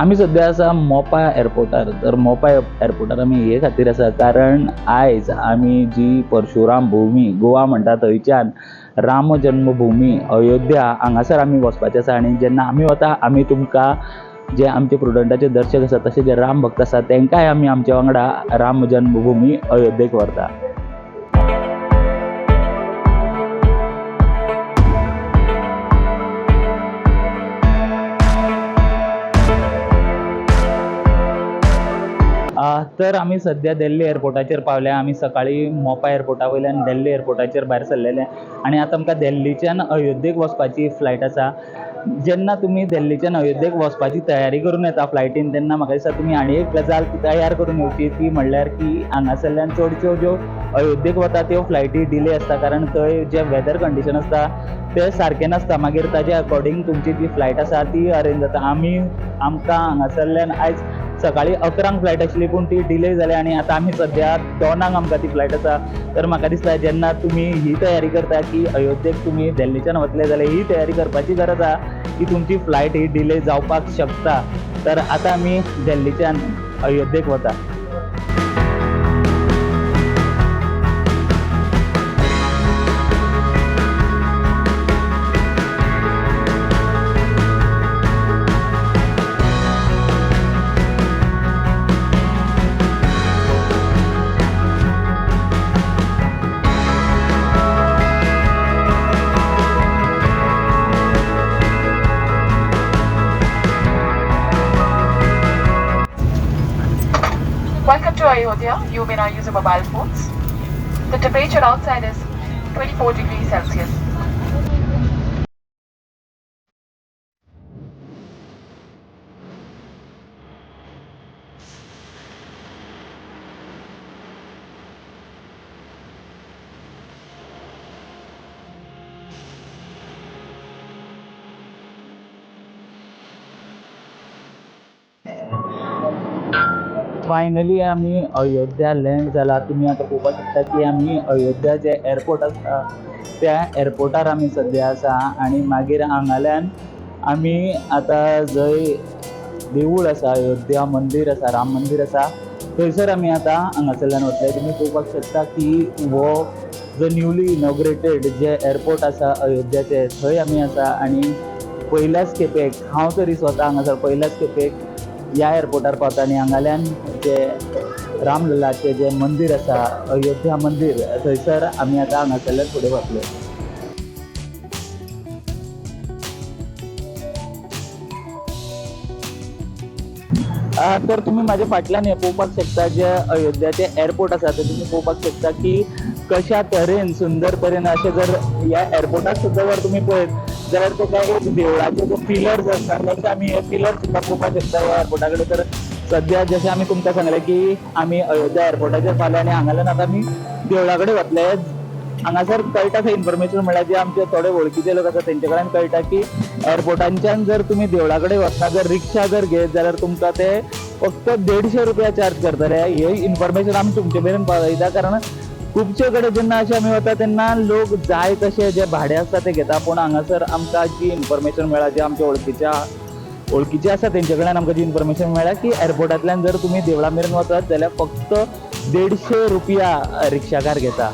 आमी सद्या आसा मोपा एअरपोर्टार. तर मोपा एअरपोर्टार आमी हे खातीर आसा कारण आयज आमी जी परशुराम भूमी गोवा म्हणटा थंयच्यान राम जन्मभूमी अयोध्या हांगासर आमी वचपाचे आसा. आनी जेन्ना आमी वता आमी तुमकां जे आमचे प्रुडंटाचे दर्शक आसा तशें जे राम भक्त आसा तांकांय आमी आमच्या वांगडा राम जन्मभूमी अयोध्येक व्हरता. तर आमी सद्या दिल्ली एअरपोर्टाचेर पावल्या. आमी सकाळीं मोपा एअरपोर्टा वयल्यान दिल्ली एअरपोर्टाचेर भायर सरलेले आनी आतां आमकां दिल्लीच्यान अयोध्येक वचपाची फ्लायट आसा. जेन्ना तुमी दिल्लीच्यान अयोध्येक वचपाची तयारी करून येता फ्लायटीन तेन्ना म्हाका दिसता तुमी आनी एक गजाल तयार करून येवची, ती म्हणल्यार की हांगासरल्यान चडश्यो ज्यो अयोध्येक वता त्यो फ्लायटी डिले आसता, कारण थंय जें वेदर कंडिशन आसता तें सारकें नासता. मागीर ताजे अकॉर्डिंग तुमची जी फ्लायट आसा ती अरेंज जाता. आमकां हांगासरल्यान आयज सकाळीं 11 फ्लायट आशिल्ली पूण ती डिले जाली आनी आतां आमी सद्या 2 आमकां ती फ्लायट आसा. तर म्हाका दिसता जेन्ना तुमी ही तयारी करता की अयोध्येक तुमी दिल्लीच्यान वतले जाल्यार ही तयारी करपाची गरज आहा की तुमची फ्लायट ही डिले जावपाक शकता. तर आतां आमी दिल्लीच्यान अयोध्येक वता. Welcome to Ayodhya. You may now use your mobile phones. The temperature outside is 24 degrees Celsius. Finally आमी अयोध्या लँड जाला. तुमी आतां पळोवपाक शकता की आमी अयोध्या जे एअरपोर्ट आसा त्या एअरपोर्टार आमी सद्या आसा. आनी मागीर हांगाल्यान आमी आतां जंय देवूळ आसा, अयोध्या मंदीर आसा, राम मंदीर आसा, थंयसर आमी आतां हांगासरल्यान वतले. तुमी पळोवपाक शकता की हो जो न्यूली इनॉग्रेटेड जे एअरपोर्ट आसा अयोध्याचे थंय आमी आसा. आनी पयल्याच खेपेक हांव तरी स्वता हांगासर पयल्याच खेपेक ह्या एअरपोर्टार पावता. आनी हांगाल्यान जे रामललाचें जें मंदीर आसा अयोध्या मंदीर थंयसर आमी आतां हांगासरल्यान फुडें वतले. तर तुमी म्हाज्या फाटल्यान हें पळोवपाक शकता जे अयोध्याचें एअरपोर्ट आसा ते तुमी पळोवपाक शकता की कशा तरेन सुंदर तरेन अशें जर ह्या एअरपोर्टाक सुद्दां जर तुमी पळयत जाल्यार तेका एक देवळाचे जे पिलर्स आसता तशे आमी हे पिलर्स सुद्दां पळोवपाक शकता ह्या एअरपोर्टा कडेन. तर सद्या जशें आमी तुमकां सांगलें की आमी अयोध्या एअरपोर्टाचेर पावले आनी हांगाल्यान आतां आमी देवळा कडेन वतले. हांगासर कळटा थंय इन्फॉर्मेशन म्हळ्यार जे आमचे थोडे वळखीचे लोक आसा तेंचे कडेन कळटा की एअरपोर्टांच्यान जर तुमी देवळा कडेन वतना जर रिक्षा जर घेत जाल्यार तुमकां ते फक्त 150 रुपया चार्ज करतले. हे इन्फॉर्मेशन आमी तुमचे मेरेन पावयता कारण खुबशे कडेन जेन्ना अशें आमी वता तेन्ना लोक जाय तशे जे भाडें आसता ते घेता, पूण हांगासर आमकां जी इन्फॉर्मेशन मेळ्ळा जे आमच्या वळखीचे आसा तेंचे कडल्यान आमकां जी इन्फॉर्मेशन मेळ्ळ्या की एअरपोर्टांतल्यान जर तुमी देवळा मेरेन वचत जाल्यार फक्त 150 रुपया रिक्षाकार घेता.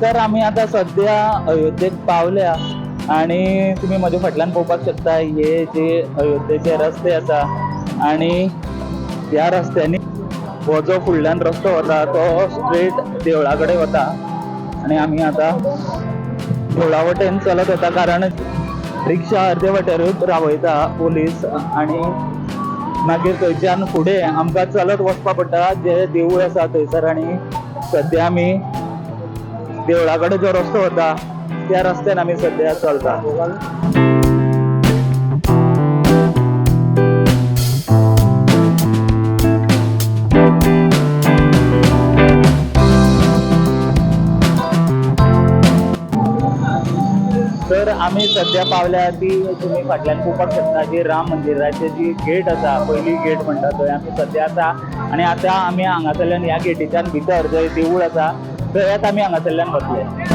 तर आमी आतां सद्या अयोध्येक पावल्या आनी तुमी म्हज्या फाटल्यान पळोवपाक शकता हे जे अयोध्येचे रस्ते आसा आनी ह्या रस्त्यांनी हो जो फुडल्यान रस्तो वता तो स्ट्रेट देवळा कडेन वता. आनी आमी आतां देवळा वटेन चलत वता कारण रिक्षा अर्दे वाटेरूच रावयता पोलीस आनी मागीर थंयच्यान फुडें आमकां चलत वचपा पडटा जे देवूळ आसा थंयसर. आनी सद्या आमी देवळा कडेन जो रस्तो वता त्या रस्त्यान आमी सद्या चलता. तर आमी सद्या पावल्या ती तुमी फाटल्यान पळोवपाक शकता जी राम मंदिराचे जी गेट आसा, पयली गेट म्हणटा थंय आमी सद्या आसा. आनी आतां आमी हांगासरल्यान ह्या गेटीच्यान भितर जंय देवूळ आसा थंयच आमी हांगासरल्यान वतले.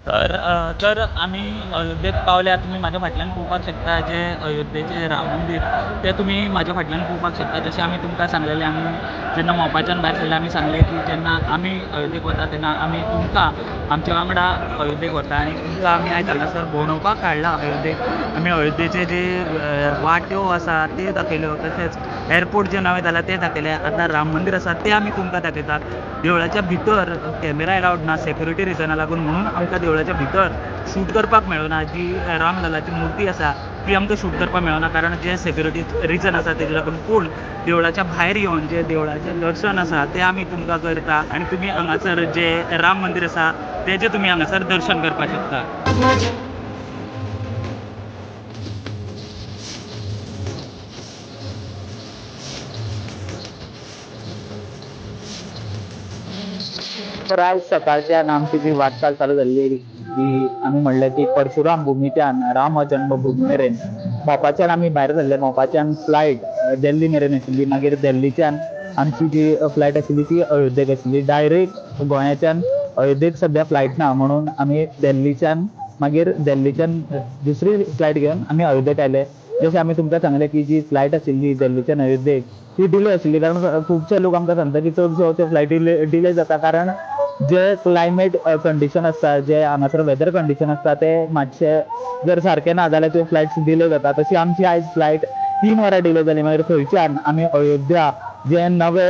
तर तर आमी अयोध्येक पावल्या. तुमी म्हाज्या फाटल्यान पळोवपाक शकता जे अयोध्येचें राम मंदीर तें तुमी म्हाज्या फाटल्यान पळोवपाक शकता. जशें आमी तुमकां सांगलेलें, आमी जेन्ना मोपाच्यान भायर सरले आमी सांगलें की जेन्ना आमी अयोध्येक वता तेन्ना आमी तुमकां आमच्या वांगडा अयोध्येक व्हरता आनी तुमकां आमी आयज हांगासर भोंवडावपाक हाडला अयोध्येक. आमी अयोध्येचे जे वाट्यो आसा त्यो दाखयल्यो, तशेंच एअरपोर्ट जे नवें जालां तें दाखयलें, आतां राम मंदीर आसा तें आमी तुमकां दाखयतात. देवळाच्या भितर कॅमेरा एलावड ना सेक्युरिटी रिजना लागून, म्हणून आमकां देवळाच्या भितर शूट करपाक मेळना. जी रामललाची मुर्ती आसा ती आमकां शूट करपाक मेळना कारण जे सेक्युरिटी रिजन आसा तेजे लागून. पूण देवळाच्या भायर येवन जे देवळाचें दर्शन आसा तें आमी तुमकां करता आनी तुमी हांगासर जे राम मंदीर आसा तेजें तुमी हांगासर दर्शन करपाक शकता. तर आयज सकाळच्यान आमची जी वाटचाल चालू जाल्ली ती आमी म्हणलें की परशुराम भुमीच्यान राम जन्मभूमी मेरेन मोपाच्यान आमी भायर सरले. मोपाच्यान फ्लायट दिल्ली मेरेन आशिल्ली, मागीर दिल्लीच्यान आमची जी फ्लायट आशिल्ली ती अयोध्येक आशिल्ली. डायरेक्ट गोंयाच्यान अयोध्येक सद्या फ्लायट ना म्हणून आमी दिल्लीच्यान मागीर दिल्लीच्यान दुसरी फ्लायट घेवन आमी अयोध्येक आयले. जशें आमी तुमकां सांगलें की जी फ्लायट आशिल्ली दिल्लीच्यान अयोध्येक ती डिले आशिल्ली, कारण खुबशे लोक आमकां सांगता की चडश्यो त्यो फ्लायटी डिले जाता कारण जे क्लायमेट कंडिशन आसता, जे हांगासर वेदर कंडिशन आसता ते मातशे जर सारके ना जाल्यार त्यो फ्लायट्स डिले जाता. तशी आमची आयज फ्लायट 3 वरां डिले जाली. मागीर थंयच्यान आमी अयोध्या जे नवे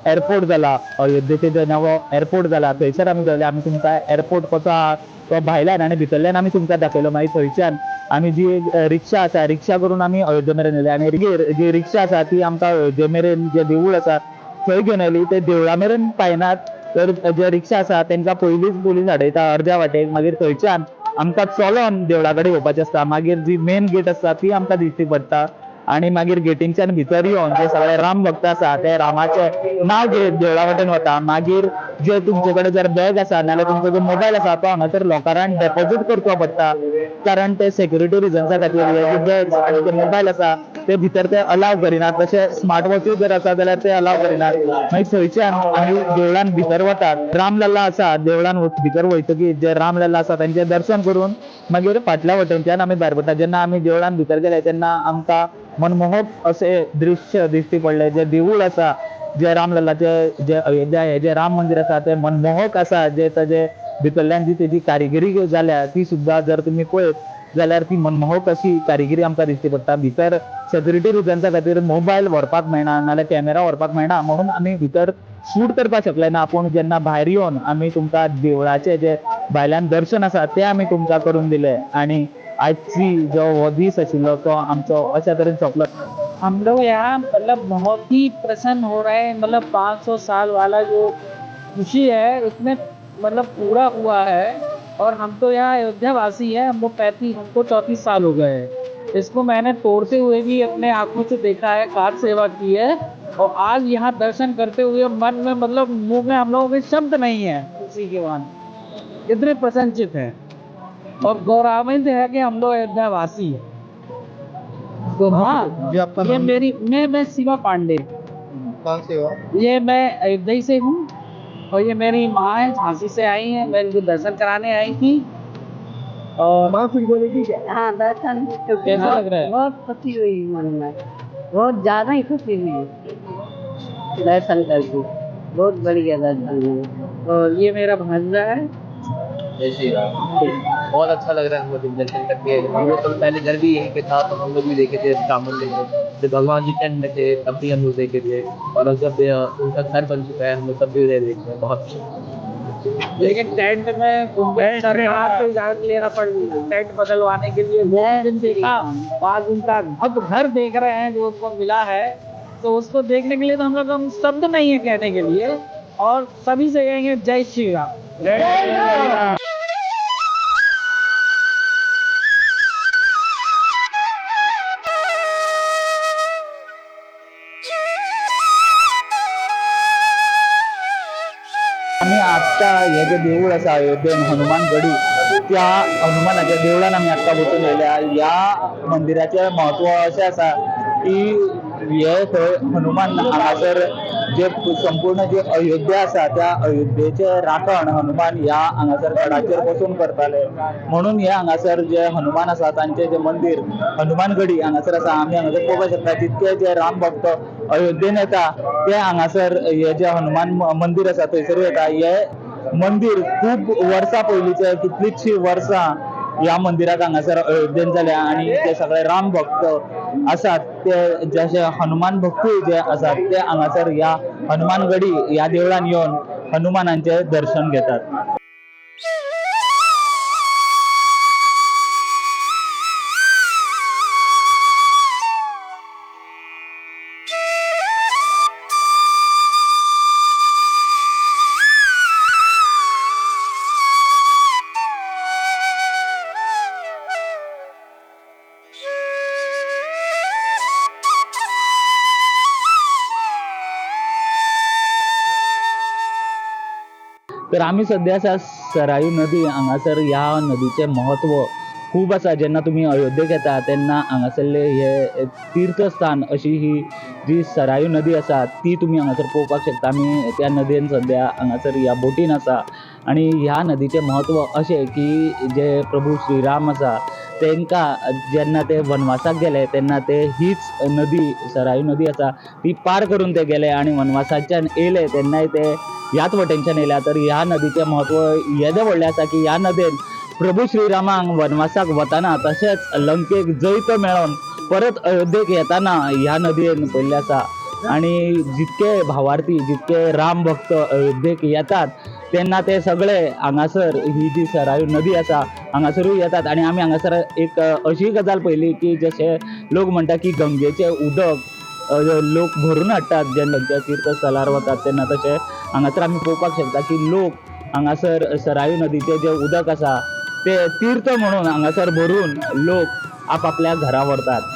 एअरपोर्ट जाला, अयोध्येचे जे नवो एअरपोर्ट जाला थंयसर आमी गेले. आमी तुमकां एअरपोर्ट कसो आहा तो भायल्यान आनी भितरल्यान आमी तुमकां दाखयलो. मागीर थंयच्यान आमी जी रिक्षा आसा रिक्षा करून आमी अयोध्ये मेरेन येयले आनी जी रिक्षा आसा ती आमकां अयोध्ये मेरेन जे देवूळ आसा थंय घेवन आयली. ते देवळा मेरेन पायनात तर जे रिक्षा आसा तेंकां पयलींच पोलीस आडयता अर्द्या वाटेक. मागीर थंयच्यान आमकां चलोन देवळा कडेन येवपाचें आसता. मागीर जी मेन गेट आसता ती आमकां दिश्टी पडटा आनी मागीर गेटींच्यान भितर येवन जे सगळे राम भक्त आसा ते रामाचें नांव घेत देवळा वटेन वता. मागीर जे तुमचे कडेन जर बॅग आसा नाजाल्यार तुमचो जो मोबायल आसा तो हांगासर लॉकरान डेपोजीट करचो पडटा, कारण ते सेक्युरिटी रिजन्सा खातीर जे बॅग आनी जे मोबायल आसा ते भितर ते अलाव करिनात. तशें स्मार्ट वॉचूय जर आसा जाल्यार ते अलाव करिनात. मागीर थंयच्यान आमी देवळान भितर वतात. रामलल्ला आसा देवळान भितर वयतकीर जे रामलल्ला आसा तेंचें दर्शन करून मागीर फाटल्या वटेनच्यान आमी भायर पडटा. जेन्ना आमी देवळान भितर गेले तेन्ना आमकां मनमोहक अशें दृश्य दिश्टी पडलें. जें देवूळ आसा जे रामलल्लाचें जे अयोध्या हें जें राम मंदीर आसा तें मनमोहक आसा. जे ताजे भितरल्यान जी तेजी कारिगिरी जाल्या ती सुद्दां जर तुमी पळयत जाल्यार ती मनमोहक अशी कारिगिरी आमकां दिश्टी पडटा. भितर सेक्युरिटी रिजन्सा खातीर मोबायल व्हरपाक मेळना नाजाल्यार कॅमेरा व्हरपाक मेळना म्हणून आमी भितर शूट करपाक शकले ना. पूण जेन्ना भायर येवन आमी तुमकां देवळाचें जें भायल्यान दर्शन आसा तें आमी तुमकां करून दिलें आनी आयची जो हो दीस आशिल्लो तो आमचो अशा तरेन सोंपलो. हम लोग यहाँ मतलब बहुत ही प्रसन्न हो रहे हैं, मतलब 500 साल वाला जो खुशी है उसमें मतलब पूरा हुआ है। और हम तो यहाँ अयोध्या वासी हैं, हमको 35 हमको 34 साल हो गए हैं। इसको मैंने तोड़ते हुए भी अपने आंखों से देखा है, कार सेवा की है और आज यहाँ दर्शन करते हुए मन में मतलब मुंह में हम लोगों के शब्द नहीं है खुशी के बाद, इतने प्रसन्नचित हैं और गौरवान्वित है कि हम लोग अयोध्या वासी हैं। तो हाँ, जी आपका ये नाम? मेरी मैं सीमा पांडे। कहाँ से हो आप? ये मैं अयोध्या से हूँ और ये मेरी माँ है, झांसी से आई है, मैं इनको दर्शन कराने आई थी। और माँ कुछ बोलेगी क्या? हाँ, दर्शन तो कैसा लग रहा है? बहुत खुशी हुई मन में, बहुत ज्यादा ही खुशी हुई दर्शन करके, बहुत बढ़िया दर्शन हुआ। और ये मेरा भांजा है। जय श्री राम। बहुत अच्छा लग रहा है हमको दर्शन करके। हम लोग तो पहले घर भी यहीं पे था तो हम लोग भी देखे थे राम मंदिर में, जब भगवान जी टेंट में थे तब भी हम लोग देखे थे और अब जब उनका घर बन चुका है हम लोग तब भी उन्हें देखते हैं, बहुत अच्छा। लेकिन टेंट में सरकार से इजाजत लेना पड़ गई टेंट बदलवाने के लिए। वो दिन देखा, आज उनका अब घर देख रहे हैं जो उनको मिला है, तो उसको देखने के लिए तो हम लोग हम शब्द नहीं है कहने के लिए, और सभी से कहेंगे जय श्री राम। आमी आत्ता हे जे देवूळ आसा अयोध्येन हनुमान गडी, त्या हनुमानाच्या देवळान आमी आत्ता वचून येयल्या। ह्या मंदिराचें म्हत्व अशें आसा की हे थंय हनुमान हांगासर जे संपूर्ण जे अयोध्या आसा त्या अयोध्येचे राखण हनुमान ह्या हांगासर गडाचेर बसून करताले, म्हणून हे हांगासर जे हनुमान आसा तांचे जे मंदिर हनुमान गडी हांगासर आसा। आमी हांगासर पळोवपाक शकता जितके जे राम भक्त अयोध्येन येता ते हांगासर हे जे हनुमान मंदिर आसा थंयसर येता। हे मंदिर खूब वर्सां पयलींचे, कितलींचशी वर्सां ह्या मंदिराक हांगासर अयोध्येन जाल्या आनी ते सगळे राम भक्त आसात ते जशे हनुमान भक्तूय जे आसात ते हांगासर ह्या हनुमान गडी ह्या देवळान येवन हनुमानांचे दर्शन घेतात। तर आमी सद्या आसा सरायू नदी हांगासर। ह्या नदीचें म्हत्व खूब आसा। जेन्ना तुमी अयोध्येक येता तेन्ना हांगासरले हे तीर्थस्थान अशी ही जी सरायू नदी आसा ती तुमी हांगासर पळोवपाक शकता। आमी त्या नदयेन सद्या हांगासर ह्या बोटीन आसा आनी ह्या नदीचें म्हत्व अशें की जे प्रभू श्रीराम आसा तेंकां जेन्ना ते वनवासाक गेले तेन्ना ते हीच नदी सरायू नदी आसा ती पार करून ते गेले आनी वनवासाच्यान येयले तेन्नाय ते ह्याच वटेनच्यान येयल्या। तर ह्या नदीचें म्हत्व येदें व्हडलें आसा की ह्या नदयेन प्रभू श्रीरामाक वनवासाक वतना तशेंच लंकेक जैत मेळोवन परत अयोध्येक येताना ह्या नदयेन पयल्लें आसा। आनी जितके भावार्थी जितके राम भक्त अयोध्येक येतात तेन्ना ते सगळे हांगासर ही जी सरायू नदी आसा हांगासरूय येतात। आनी आमी हांगासर एक अशी गजाल पळयली की जशे लोक म्हणटा की गंगेचें उदक लोक भरून हाडटात जेन्ना खंयच्या तीर्थस्थळार वतात तेन्ना, तशें हांगासर आमी पळोवपाक शकता की लोक हांगासर सरायू नदीचें जें उदक आसा तें तीर्थ म्हणून हांगासर भरून लोक आपापल्या घरा व्हरतात।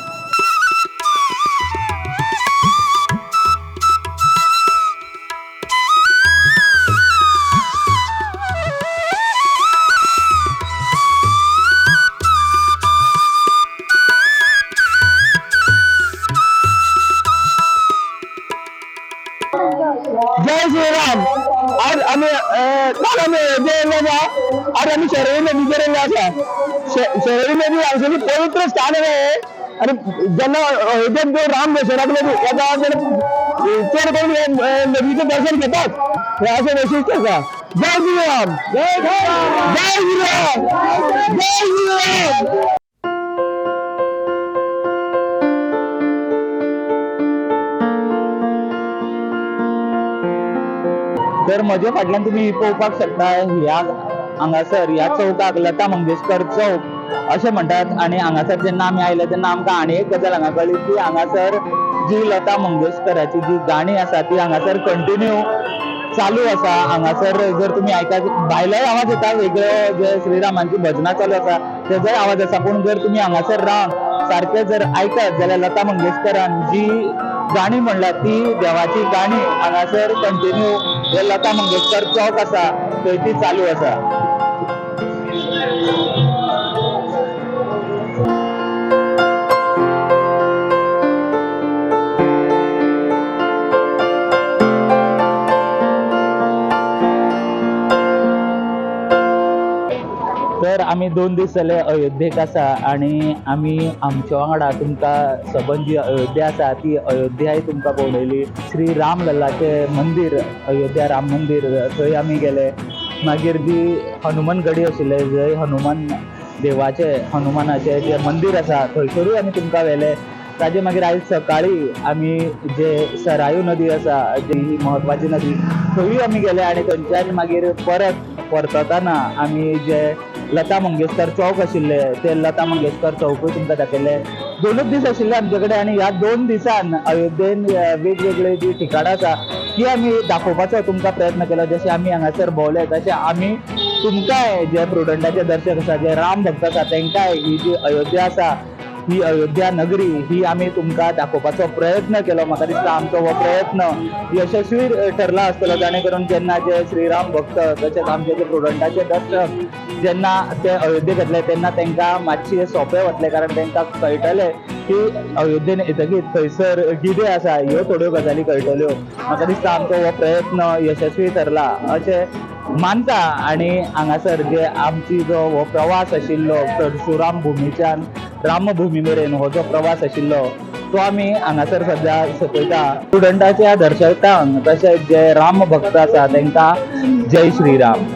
जय श्रीराम। आज आमी काल आमी अयोध्ये येयल्ले आसा, आज आमी शरयू नदीचेर येयल्ले आसा। शरयू नदी हांगासरली पवित्र स्थान आसा हें। आनी जेन्ना अयोध्येक जो राम दर्शनाक येता तेन्ना चड करून हे नदीचें दर्शन घेतात, हें अशें वैशिश्ट आसा। जय श्रीराम, जय श्रीराम, जय श्रीराम, जय श्रीराम। तर म्हजे फाटल्यान तुमी पळोवपाक शकता ह्या हांगासर ह्या चौकाक लता मंगेशकर चौक अशें म्हणटात। आनी हांगासर जेन्ना आमी आयले तेन्ना आमकां आनी एक गजाल हांगा कळ्ळी की हांगासर जी लता मंगेशकराची जी गाणी आसा ती हांगासर कंटिन्यू चालू आसा। हांगासर जर तुमी आयकत भायलोय आवाज येता, वेगळे जे श्रीरामांची भजनां चालू आसा तेजोय आवाज आसा, पूण जर तुमी हांगासर रावन सारकें जर आयकत जाल्यार लता मंगेशकरान जी गाणी म्हणल्या ती देवाची गाणी हांगासर कंटिन्यू जे लता मंगेशकर चौक आसा थंय ती चालू आसा। तर आमी 2 दीस जाले अयोध्येक आसा आनी आमी आमच्या वांगडा तुमकां सबंद जी अयोध्या आसा ती अयोध्याय तुमकां पळयली। श्री राम लल्लाचें मंदीर अयोध्या राम मंदीर थंय आमी गेले। मागीर जी हनुमान गडी आशिल्लें जंय हनुमान देवाचें हनुमानाचें जें मंदीर आसा थंयसरूय आमी तुमकां व्हेलें। ताजे मागीर आयज सकाळी आमी जे सरायू नदी आसा जी म्हत्वाची नदी थंयूय आमी गेले आनी थंयच्यान मागीर परत परतताना आमी जे लता मंगेशकर चौक आशिल्ले ते लता मंगेशकर चौकूय तुमकां दाखयले. 2च दीस आशिल्ले आमचे कडेन आनी ह्या 2 दिसान अयोध्येन वेगवेगळे जी ठिकाणां आसा ती आमी दाखोवपाचो तुमकां प्रयत्न केलो. जशें आमी हांगासर भोंवले तशें आमी तुमकांय जे प्रुडंटाचे दर्शक आसा, जे राम भक्त आसा तेंकांय ही जी अयोध्या आसा, ही अयोध्या नगरी ही आमी तुमकां दाखोवपाचो प्रयत्न केलो. म्हाका दिसता आमचो हो प्रयत्न यशस्वी ठरला आसतलो, जाणे करून जेन्ना जे श्रीराम भक्त तशेंच आमचे जे प्रुडंटाचे दर्शक जेन्ना ते अयोध्येक येतले तेन्ना तेंकां मातशें सोंपें वतलें, कारण तेंकां कळटलें की अयोध्येन येतकीच थंयसर कितें आसा ह्यो थोड्यो गजाली कळटल्यो. म्हाका दिसता आमचो हो प्रयत्न यशस्वी ठरला अशें मानता. आनी हांगासर जे आमची जो हो प्रवास आशिल्लो परशुराम भुमीच्यान रामभुमी मेरेन हो जो प्रवास आशिल्लो तो आमी हांगासर सद्या सोंपयता. स्टुडंटाच्या दर्शकांक तशेंच जे राम भक्त आसा तेंकां जय श्रीराम.